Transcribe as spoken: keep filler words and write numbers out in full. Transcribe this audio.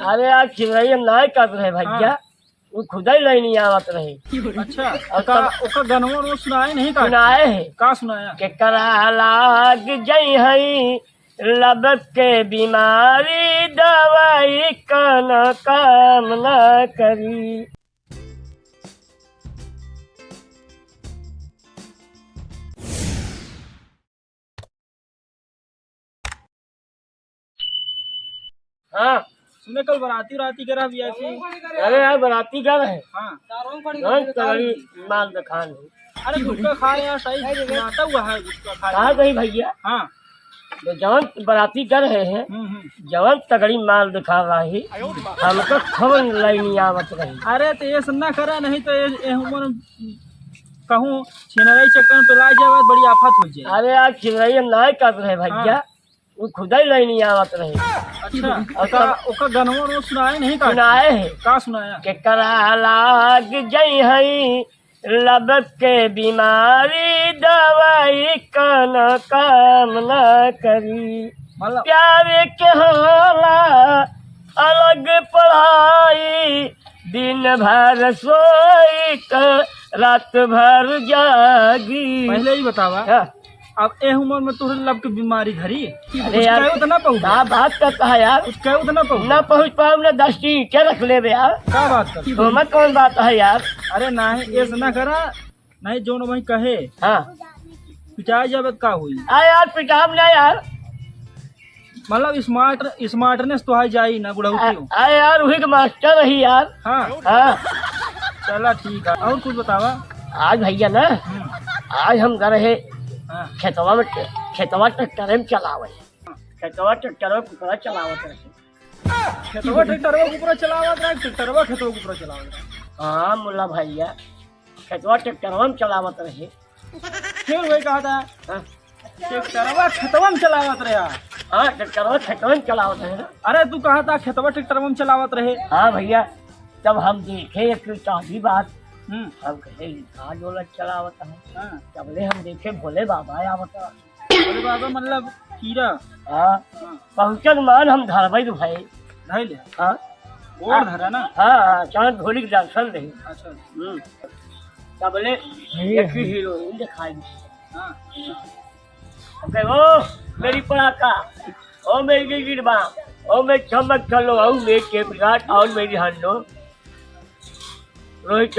अरे यार, चिल्लाइए नाय कर रहे भैया, हाँ। वो खुदै लइनी आवत रहे। अच्छा, और ओका, तब ओका गनवा रोज सुनाए नहीं का? सुनाए है। का सुनाया? केकरा लाग जइहैं लब के बीमारी, दवाई कौनो काम ना करी। हाँ। सुने कल बराती उराती गए रहा भैया जी। अरे यार, बराती गए रहे। हाँ। जौन तगड़ी माल दिखान है। अरे गुटखा खाए यार, सही नाता हुआ है गुटखा खाए। कहाँ गई भैया? हाँ। तो जौन बराती गए रहे हैं, हम्म, हम्म। जौन तगड़ी माल दिखा रही, हमको खबर लइनी आवत रही। अरे तो ये सब ना करा, नहीं तो ये, ये उम्र कहूँ छिनराई चक्कर में पेला जाए, बड़ी आफत हो जाए। अरे यार, छिनराई हम नाय कर रहे भैया, हाँ। वो खुदै लइनी आवत रहे। अच्छा, और ओका, तब ओका गनवा रोज सुनाए नहीं का? सुनाए है। का सुनाया? केकरा लाग जइहैं लब के बीमारी, दवाई कौनो काम ना करी। मतलब प्यार के होला अलग पढ़ाई, दिन भर सोई क रात भर जागी। पहले ही बतावा, हाँ। अब एह उम्र में तोहरे लब के बीमारी धरी? अरे कुछ यार, कहे उतना पहुँच का बात करता है यार? कुछ कहे उतना पहुँच? ना पहुँच पाऊँ ना, दस टीके रख लेबे यार। का बात कर? तो मैं कौन बात है यार? अरे नहीं, ऐसा ना करा, नहीं जौन वही कहे। हाँ। पिटाई जाबे का हुई? आ यार, पिटाब ना यार। मतलब smart, smartness तो आ जाई ना बुढ़ऊ आ, क्यों? आ यार, वही के मास्टर रही यार। हाँ। हाँ। चला ठीक है, और कुछ बतावा। आज भैया ना, हम्म। आज हम गए रहे हाँ। खेतवा में, खेतवा ट्रैक्टर में चलावे। खेतवा ट्रैक्टर में कुकरा चलावत रहे। खेतवा ट्रैक्टरवा कुकरा चलावत रहे, ट्रैक्टरवा खेतवा कुकरा चलावत रहे। हाँ मुल्ला भैया, खेतवा ट्रैक्टरवा में चलावत रहे। फिर वही कहा था, हाँ। ट्रैक्टरवा खेतवा में चलावत रहे। हाँ, ट्रैक्टरवा खेतवा में चलावत रहे ना। अरे, तू कहा था खेतवा ट्रैक्टरवा में चलावत रहे। हाँ भैया, तब हम देखे एक ताजी बात। हम्म। हम कहे, "ई का डोलत चलावत है?" हाँ। तबले हम देखे भोले बाबा आवत है। भोले बाबा मतलब कीड़ा। हाँ। हाँ। पहुँचत मान हम धरबै तो भाई। धइ ले। हाँ। गोड़ धरा ना? हाँ, हाँ, चाँद भोली के दर्शन रही। अच्छा। हम्म। तबले भैया। एक ही हीरोइन दिखाई। हाँ। ओके, ओ मेरी पड़ाका, ओ मेरी गिरबा, ओ मेरी चमक चलो, ओ मेरी टेप रिकॉर्ड, और मेरी हंडो। रोहित